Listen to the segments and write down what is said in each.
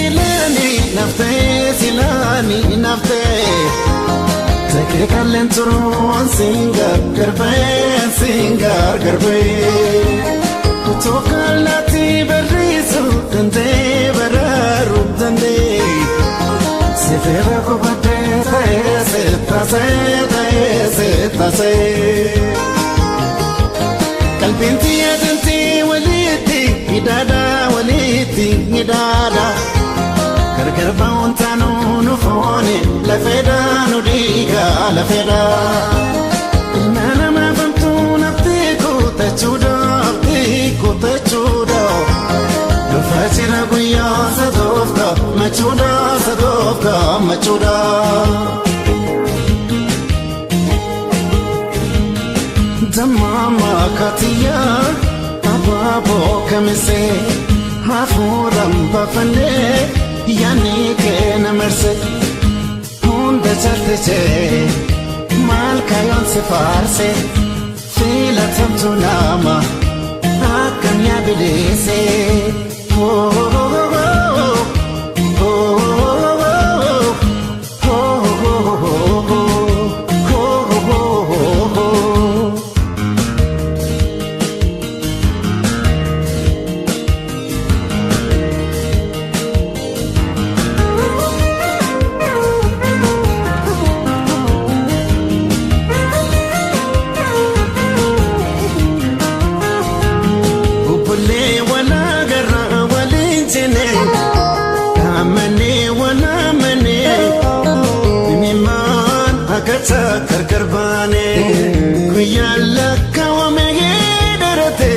Silaani naftee silaani naftee Takee kalleen turuun siin gargar ba'ee siin gargar ba'ee Otoo kallaatti barreessu danda'ee baraaruu danda'ee Sifeera qubadhee ta'ee sittaasee ta'ee sittaasee Qalbiin xiyyeetintii walitti hidhaadha walitti hidhaadha. Gargar ba'uun taanuu nu fooni lafeedha nu dhiiga lafeedha. Ilma namaa famtuu nafti kutachuudha nafti kutachuudha. Dhufa jira guyyaa sadoofta machuudha sadoofta machuudha. Dammaama katiyaa abaaboo kamisee hafuuraan baafannee yaadni kee na marse hunda caalchisee maal kayoon si faarse filatamtu nama akkam yaa bileesse. Bubbullee walaa garraa waliin jenne dhaamannee walaa mannee dhimimmaan akkata gargar baane guyyaan lakkaawame dheerate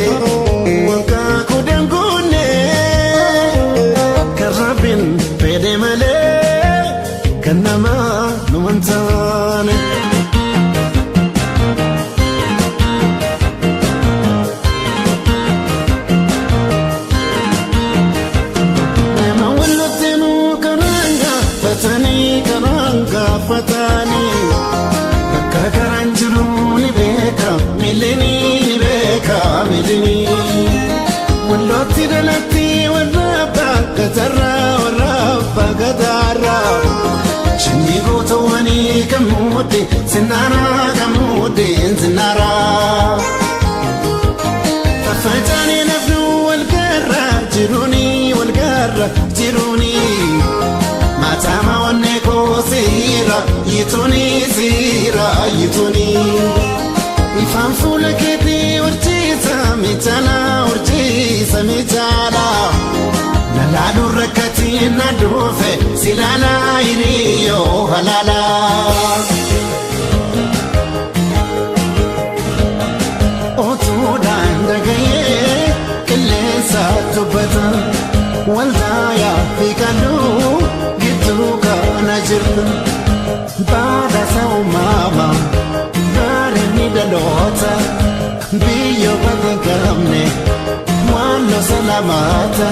waggaa kudhan guunne kan rabbiin fedhe malee kan namaa nu hin taane. Nama walitti nu karaan gaafatanii karaan gaafatanii bakka karaan jiru ni beeka miilini ni beeka miilini. Wallootti dhalatti warra abbaa gatarraa warra abbaa gataarraa. Sanyii gootawwanii kan muudde sinnaaraa kan muudde sinnaaraa. Faffacaanii nafnu wal garra jiruuni wal garra jiruuni. Maatama onnee koo siira yituuni siira yituuni. Ifaan fuula keetii horsiisa miidhala horsiisa miidhala. Lallaaduun rakkatiin na dhufe si laalaa hiriyyoo halaalaa. Otuudhaan dhagayee qilleensa dubbata waldaayaa fi qalluu gidduu kana jirtu. Baadasa uumamaa bareedni dhaloota biyya badii qabne waan losa lamaata.